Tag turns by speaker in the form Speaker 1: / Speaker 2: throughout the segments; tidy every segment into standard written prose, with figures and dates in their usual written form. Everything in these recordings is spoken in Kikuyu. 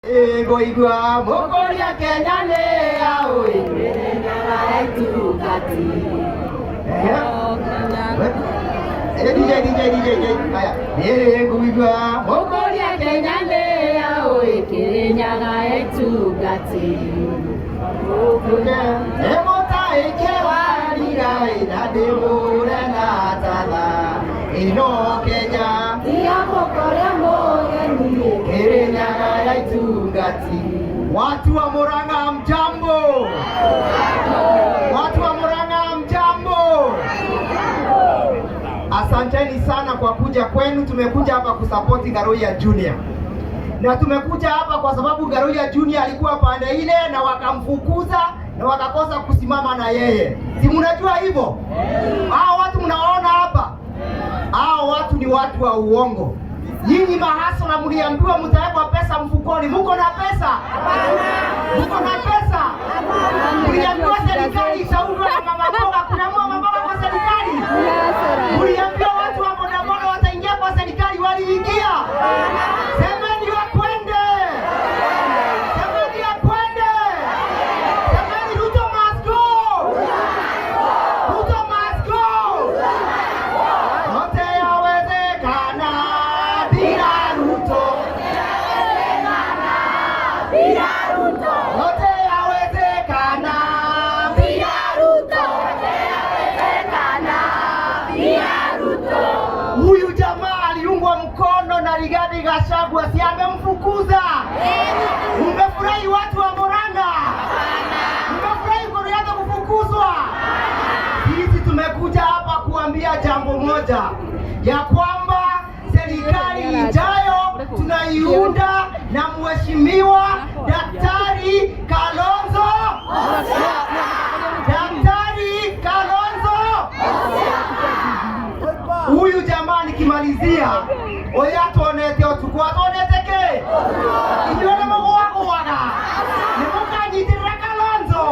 Speaker 1: Ngũigua mũkũria Kenya nĩ yaũ. Ehe. Eh, DJ, DJ, DJ, DJ. Haya. Ngũigua mũkũria Kenya nĩ yaũ.
Speaker 2: Kirinyaga etungati.
Speaker 1: Nĩmũtaĩke wa rirai na ndĩmũre na tatha ĩno Kenya.
Speaker 2: Tia mũkore mũgeni.
Speaker 1: Kirinyaga ya itungati. Watu wa Murang'a mjambo, watu wa Murang'a mjambo. Asanteni sana kwa kuja kwenu. Tumekuja hapa kusapoti Ngaruiya Junior na tumekuja hapa kwa sababu Ngaruiya Junior alikuwa pande ile na wakamfukuza na wakakosa kusimama na yeye, si mnajua hivyo? Hao watu mnawaona hapa, hao watu ni watu wa uongo. Nyinyi mahasla mliambiwa mtawekwa pesa mfukoni, muko na pesa? Muko na pesa? Mliambiwa serikali itaundwa na mama mboga, kuna mama mboga kwa serikali? Mliambiwa watu wa bodaboda wataingia kwa serikali, waliingia. Semeni wakwende, semeni wakwende, semeni Ruto must go, Ruto must go. Yote yawezekana bila Ruto, yote yawezekana bila Huyu jamaa aliungwa mkono na Rigathi Gachagua, si amemfukuza? Mmefurahi watu wa Murang'a? Mmefurahi Goliath kufukuzwa? Sisi tumekuja hapa kuambia jambo moja, ya kwamba serikali ijayo tunaiunda na Mheshimiwa Daktari Kalonzo, Daktari Kalonzo. Huyu jamaa nikimalizia, oya tuonete utuku atonete ke inyuĩ nĩ mũgwagwaga nĩ mũkanyiitĩrĩra Kalonzo,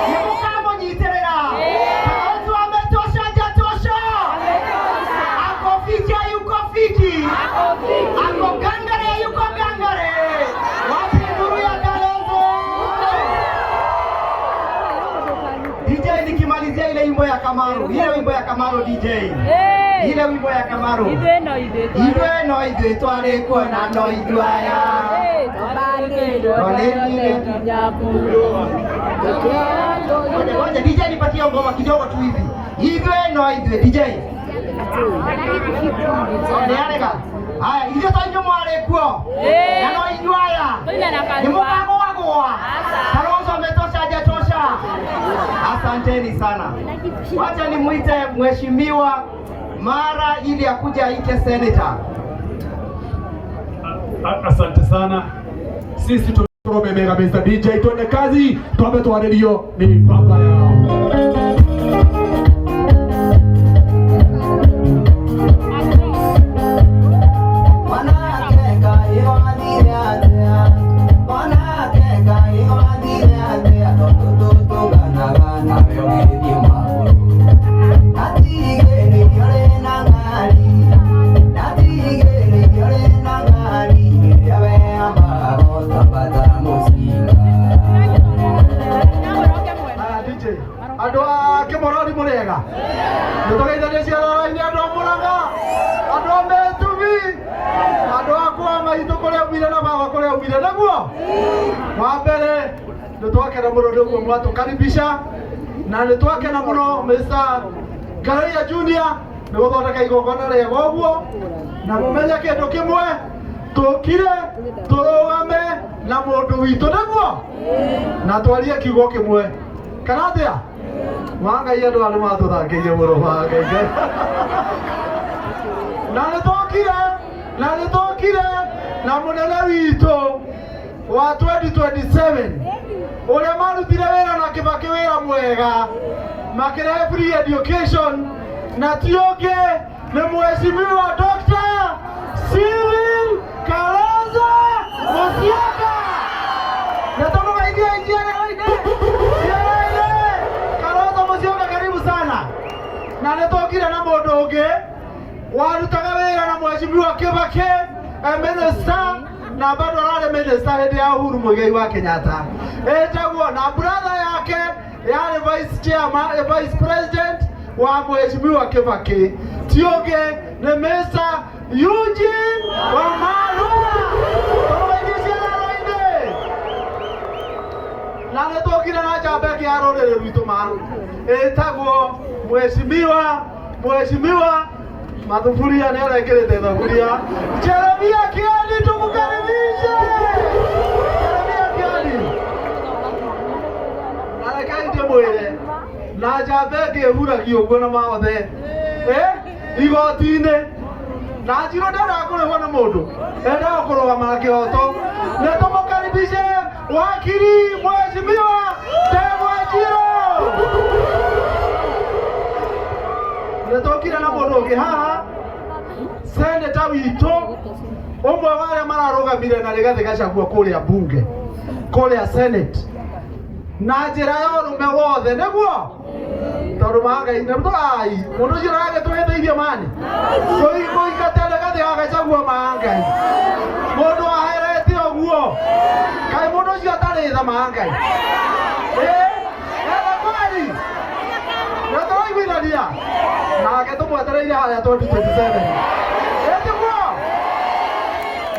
Speaker 1: nĩ mũkamũnyiitĩrĩra Kalonzo. Ametosha jatosha, ako fiti yuko fiti, ako gangare yuko gangare. Wapi nduru ya Kalonzo? DJ, nikimalizia ile wimbo ya Kamaru, ile wimbo ya Kamaru DJ, ile wimbo ya Kamaru.
Speaker 2: Ithuĩ no ithuĩ.
Speaker 1: Ithuĩ no ithuĩ twarĩ kuona no ithuĩ aya. Ngoja ngoja DJ, nipatie ngoma kidogo tu hivi. Ithuĩ no ithuĩ DJ. Nĩ arega. Haya, ithuĩ to inyuĩ mwarĩ kuo. Na no inyuĩ aya. Nĩ mũkagũagũa. Kalonzo ametosha hajatosha? Asanteni sana. Wacha nimwite mheshimiwa Mara ili akuja aite senator.
Speaker 3: Asante sana. Sisi turomeme kabisa. DJ, twende kazi, twambe twarĩrio ni baba yao. Aya, DJ, andũ a Kĩmorori mũrĩega, nĩ tũgeithanie ciarora-inĩ, andũ a Mũrang'a, andũ a Mĩtumi, andũ a kwa maitũ kũrĩa umire na baba kũrĩa umire naguo. Wa mbere nĩ twakena mũno nĩ ũguo mwatũkaribisha na nĩ twakena mũno Mr. Ngaruiya Junior nĩ gũthondeka igongona rĩega ũguo, na mũmenye kĩndũ kĩmwe, tũkire tũrũgame na mũndũ witũ nĩguo na twarie kiugo kĩmwe kana atĩa wa Ngai. Andũ aya nĩ matũthangĩire mũno wa Ngai, na nĩ tũkire na nĩ tũkire na mũnene witũ wa 2027 ũrĩa marutire wĩra na Kĩbakĩ, wĩra mwega makĩrehe free education, na ti ũngĩ nĩ Mheshimiwa Dr. Cyril Kalonzo Musyoka, na tũmũgeithie ciana-inĩ ciana-inĩ. Kalonzo Musyoka, karibu sana. Na nĩ tũkire na mũndũ ũngĩ warutaga wĩra na Mheshimiwa Kĩbakĩ e minister. Na bado ararĩ minister hĩndĩ ya Uhuru Muigai wa Kenyatta, ĩtagwo na brother yake yarĩ vice chairman, vice president wa Mheshimiwa Kibaki, ti ũngĩ nĩ Mr. Eugene Wamalwa. Tũmũgeithie ciararo-inĩ. Na nĩ tũkire na njamba ĩngĩ ya rũrĩrĩ rwitũ ma ĩtagwo Mheshimiwa mathuburia nĩ arekĩrĩte thaburia, Jeremia Kioni, tũmũkaribishe Jeremia Kioni. Na rekei ndĩmwĩre na njamba ĩngĩ ĩhuragio ũguo na maothe igoti-inĩ na njirũ ndendaga kũrĩhwo nĩ mũndũ, endaga kũrũgama na kĩhoto. Nĩ tũmũkaribishe wakiri Mheshimiwa Ndegwa Njirũ. Nĩ tũkire na mũndũ ũngĩ haha, seneta witũ ũmwe wa arĩa mararũgamire na Rigathĩ Gachagua kũrĩa bunge, kũrĩa senate, na njĩra ya ũrũme wothe, nĩguo tondũ mangai nĩ ai mũndũ ũcio aragĩtũhĩtĩirie mani kũingata Rigathĩ wa Gachagua mangai mũndũ aherete ũguo kaĩ mũndũ ũcio atarĩ tha mangai etha kweli nĩ tũraiguithania nake tũmwetereire harĩa 2027 ĩtiguo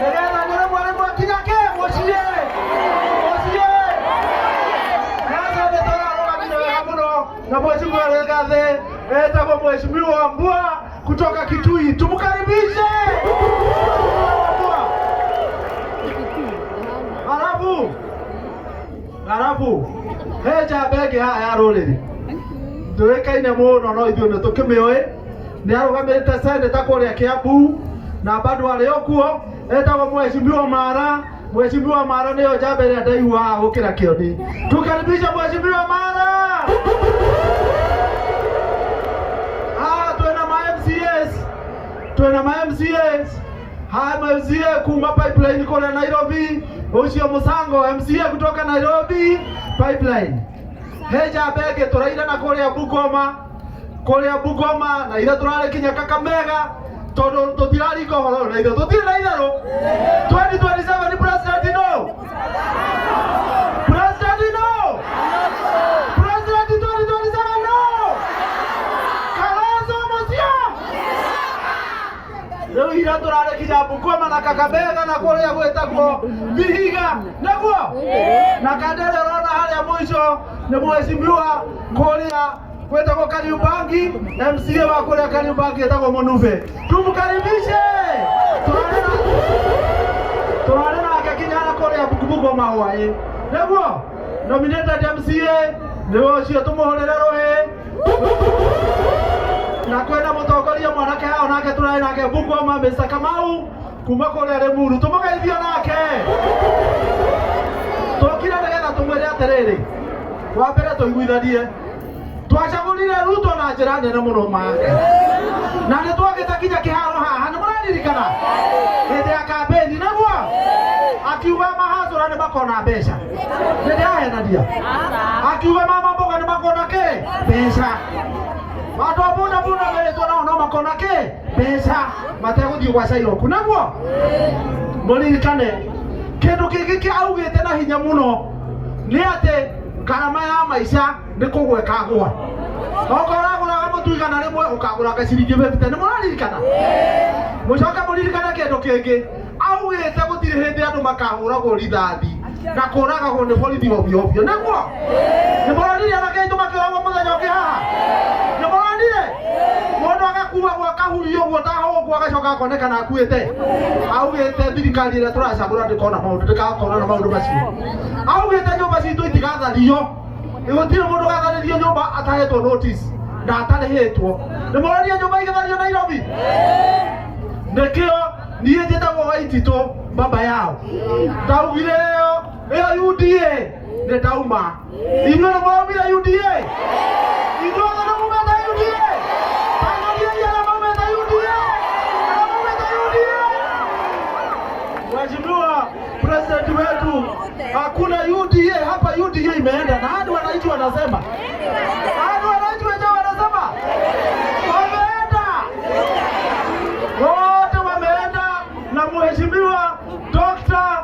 Speaker 3: nĩgetha nĩ rĩmwe rĩmwe kinya kĩ mũciĩ mũciĩ nasa nĩ tũrarũgamire wega mũno na Mheshimiwa Rigathĩ etagwo Mheshimiwa Wambua kutoka Kitui, tumkaribishe Mheshimiwa Wambua. Halafu he njamba ĩngĩ haha ya rũrĩrĩ ndũĩkaine mũno no ithuĩ nĩ tũkĩmĩũĩ, nĩ arũgamĩte seneta kũrĩa Kiambu na bado arĩ o kuo, etagwo Mheshimiwa Mara. Mheshimiwa Mara nĩyo njamba ĩrĩa ndaiguaga gũkĩra Kĩoni. Tukaribisha Mheshimiwa Mara. Ah, twĩna ma MCAs, twĩna ma MCAs ha MCA kuma Pipeline kũrĩa Nairobi, ũcio Musango MCA kutoka Nairobi Pipeline. He njamba ĩngĩ tũraire na kũrĩa Bungoma, kũrĩa Bungoma na ira tũrarĩ kinya Kakamega tondũ tũtiraringa ũhoro ũyũ na itherũ, tũtirĩ na itherũ. 2027 president no, president no, president 2027 no, Kalonzo Musyoka. Rĩu ira tũrarĩ kinya Bungoma na Kakamega na kũrĩa gwĩtagwo Vihiga, nĩguo na kandere ũrona harĩa mũico nĩ mheshimiwa kũrĩa gwĩtagwo Kariubangi, MCA wa kũrĩa Kariubangi etagwo Munuve, tumkaribishe. Tũrarĩ nake kinya na kũrĩa Bungoma hwaĩ, nĩguo nominated MCA nĩwe ũcio, tũmũhũrĩre rũhĩ. Na kwĩna mũtongoria mwanake hao nake tũrarĩ nake Bungoma, Mr. Kamau kuma kũrĩa Limuru, tũmũgeithio nake. Tũkire nĩgetha tũmwĩre atĩrĩrĩ, wa mbere tũiguithanie twacagũrire Ruto na njĩra nene mũno mange na nĩ twagĩte kinya kĩharo haha, nĩ mũraririkana hĩndĩ ya kambĩni, nĩguo akiuga mahacũra nĩ makona mbeca, nĩ ndĩrahenania, akiuga mama mboga nĩ makona kĩ mbeca, andũ a bunda bunda merĩtwo nao no makona kĩ mbeca mategũthiĩ gwa Cairoku, nĩguo mũririkane kĩndũ kĩngĩ kĩa augĩte na hinya mũno nĩ atĩ ngarama ya maica nĩ kũgwa ĩkagwa, okorwo ũragũraga mũtu 100 ũkagũraga ciringi 50, nĩ mũraririkana? Mũcoke mũririkane kĩndũ kĩngĩ augĩte, gũtirĩ hĩndĩ andũ makahũragwo rithathi na kũragagwo nĩ borithi ovyo ovyo, nĩguo nĩ mũronire anake aitũ makĩũragwo mũthenya ũngĩ haha, nĩ mũronire mũndũ agakuagwo akahurio ũguo ta hũngũ agacoka akonekana akuĩte. Augĩte thirikari ĩrĩa tũracagũra ndĩkona maũndũ, ndĩgakorwo na maũndũ macio. Augĩte nyũmba citũ itigathario, gũtirĩ mũndũ ũgatharĩrio nyũmba atahetwo notice na atarĩhĩtwo. Nĩ mũronire nyũmba igĩthario Nairobi? Nĩkĩo niĩ njĩtagwo Waititũ baba yao, ndaugire ĩyo ĩyo UDA nĩ ndauma. Inyuĩ nĩ mũraumire UDA? Inyuothe nĩ mumĩte UDA? Tainũriai arĩa maumĩte UDA, arĩa maumĩte UDA. Mheshimiwa President wetu, hakuna UDA hapa, UDA imeenda na hadi wananchi wanasema, hadi wananchi wenyewe wanasema wameenda wote, wameenda na Mheshimiwa Dr.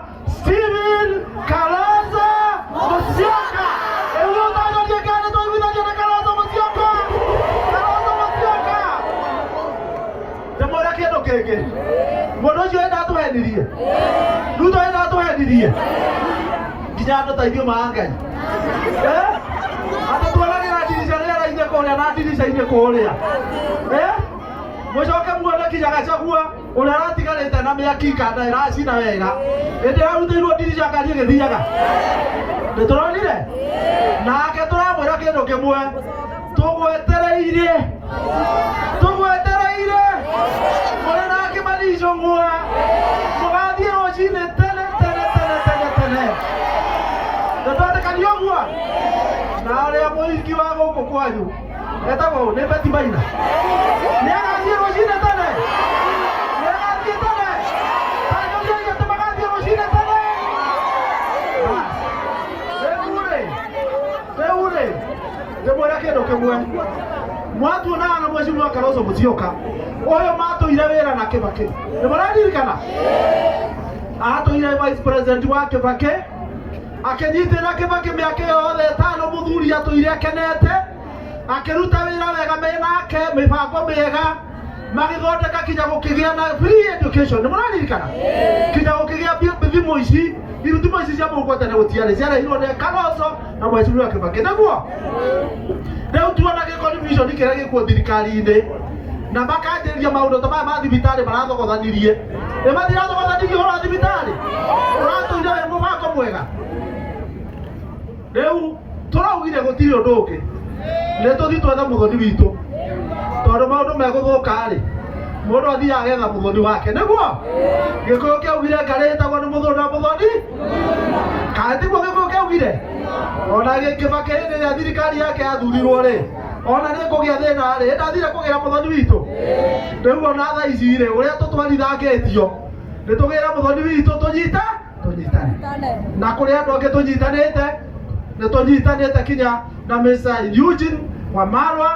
Speaker 3: matigerithirie nginya andũ ta ithuĩ ma Ngai andũ tuonagĩra ndirica rĩera-inĩ kũrĩa na ndirica-inĩ kũrĩa mũcoke muone kinya Gachagua ũrĩa aratigarĩte na mĩaki kanda ĩracina wega ĩndĩ ĩrarutĩirwo ndirica ngari ĩgĩthiaga nĩ tũronire nake tũramwĩra kĩndũ kĩmwe tũgwetereire tũgwetereire mũrĩ na Kĩmani Ichung'wa mũgathiĩ rũcinĩ tene tene tene tene tene nĩ twetĩkania ũguo na ũrĩa mũhiki wa gũkũ kwanyu etagwo nĩ Betty Maina nĩ agathiĩ rũcinĩ tene nĩ agathiĩ tene tanjũriai atĩ magathiĩ rũcinĩ tene rĩu rĩ ndĩmwĩre kĩndũ kĩmwe mwatuonaga na Mheshimiwa Kalonzo Musyoka ũyũ matũire wĩra na Kibaki nĩ mũraririkana atũire vice president wa Kibaki akĩnyitĩrĩra Kibaki mĩaka yothe ĩtano mũthuri atũire akenete akĩruta wĩra wega menake mĩbango mĩega magĩthondeka kinya gũkĩgĩa na free education nĩ mũraririkana kinya gũkĩgĩa thimũ ici thimũ ici cia mũhuko tene gũtiarĩ ciarehirwo nĩ Kalonzo na Mheshimiwa Kibaki nĩguo rĩu tuona gĩconfusion kĩrĩa gĩkuo thirikari-inĩ na makanjĩrĩria maũndũ ta maya ma thibitarĩ marathogothanirie nĩ matirathogothanĩrie ũhoro wa thibitarĩ ũratũire wĩ mũbango mwega rĩu tũraugire gũtirĩ ũndũ ũngĩ nĩ tũthiĩ twethe mũthoni witũ tondũ maũndũ megũthũka rĩ mũndũ athiaga agetha mũthoni wake nĩguo gĩkũyũ kĩaugire ngarĩ ĩtagwo nĩ mũthũri na mũthoni kana tiguo gĩkũyũ kĩaugire ona Kibaki hĩndĩ ĩrĩa thirikari yake yathurirwo rĩ ona nĩ kũgĩa thĩna rĩ ndathire kũgĩra mũthoni witũ rĩu ona thaa ici rĩ ũrĩa tũtwarithangĩtio nĩ tũgĩre mũthoni witũ tũnyita tũnyitane na kũrĩ andũ angĩ tũnyitanĩte nĩ tũnyitanĩte kinya na Mr. Eugene Wamalwa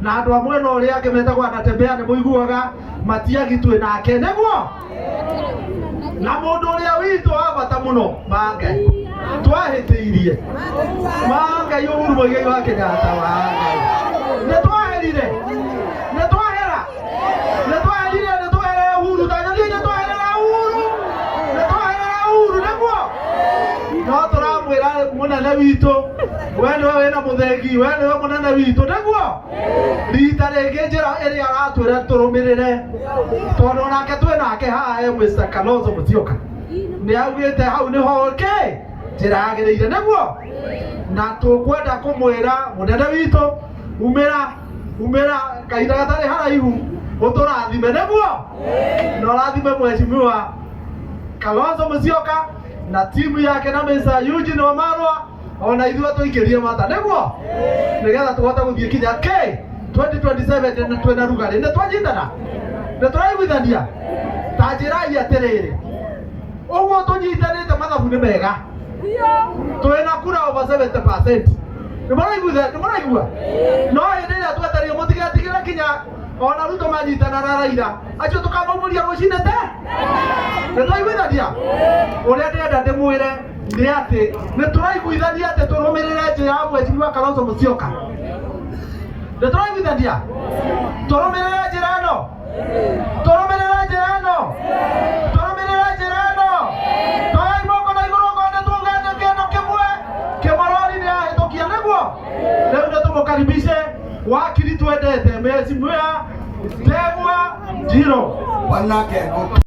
Speaker 3: na andũ a mwena ũrĩa angĩ metagwo anatembea nĩ mũiguaga Matiang'i twĩ nake nĩguo na mũndũ ũrĩa witũ wa bata mũno ma Ngai twahĩtĩirie ma Ngai Uhuru Muigai wa Kenyatta wa Ngai nĩ twaherire nĩ twahera nĩ twaherire nĩ twaherera Uhuru tanyonie nĩ twaherera Uhuru nĩ twaherera Uhuru nĩguo no tũramwĩra mũnene witũ we nĩwe wĩna mũthengi we nĩwe mũnene witũ nĩguo rita rĩngĩ njĩra ĩrĩa aratwĩra tũrũmĩrĩre tondũ onake twĩ nake haha e Mr. Kalonzo Musyoka nĩ augĩte hau nĩho kĩ njĩra yagĩrĩire nĩguo na tũkwenda kũmwĩra mũnene witũ umĩra umĩra kahinda gatarĩ haraihu ũtũrathime nĩguo na ũrathime Mheshimiwa Kalonzo Musyoka na timu yake na Mr. Eugene Wamalwa ona ithuĩ tũikĩrie mata nĩguo nĩgetha tũhote gũthiĩ kinya k 2027 twĩna rugarĩ nĩ twanyitana nĩ tũraiguithania ta njĩrai atĩrĩrĩ ũguo tũnyitanĩte mathabu nĩ mega twĩna kura over 70% nĩ mũraigua nĩ mũraigua no hĩndĩ ĩrĩa twetereire mũtigetigĩre kinya ona Ruto manyitana na Raila acio tũkamaumũria rũcinĩ te nĩ twaiguithania ũrĩa ndĩrenda ndĩmwĩre nĩ atĩ nĩ tũraiguithania atĩ tũrũmĩrĩre njĩra ya Mheshimiwa Kalonzo Musyoka nĩ tũraiguithania tũrũmĩrĩre njĩra ĩno tũrũmĩrĩre njĩra ĩno tũrũmĩrĩre njĩra ĩno toyai moko na igũrũ okorwo nĩ tugete kĩndũ kĩmwe Kĩmorori nĩ ahĩtũkia nĩguo rĩu nĩ tũmũkaribishe wakiri twendete Mheshimiwa Ndegwa Njirũ
Speaker 1: Wanake.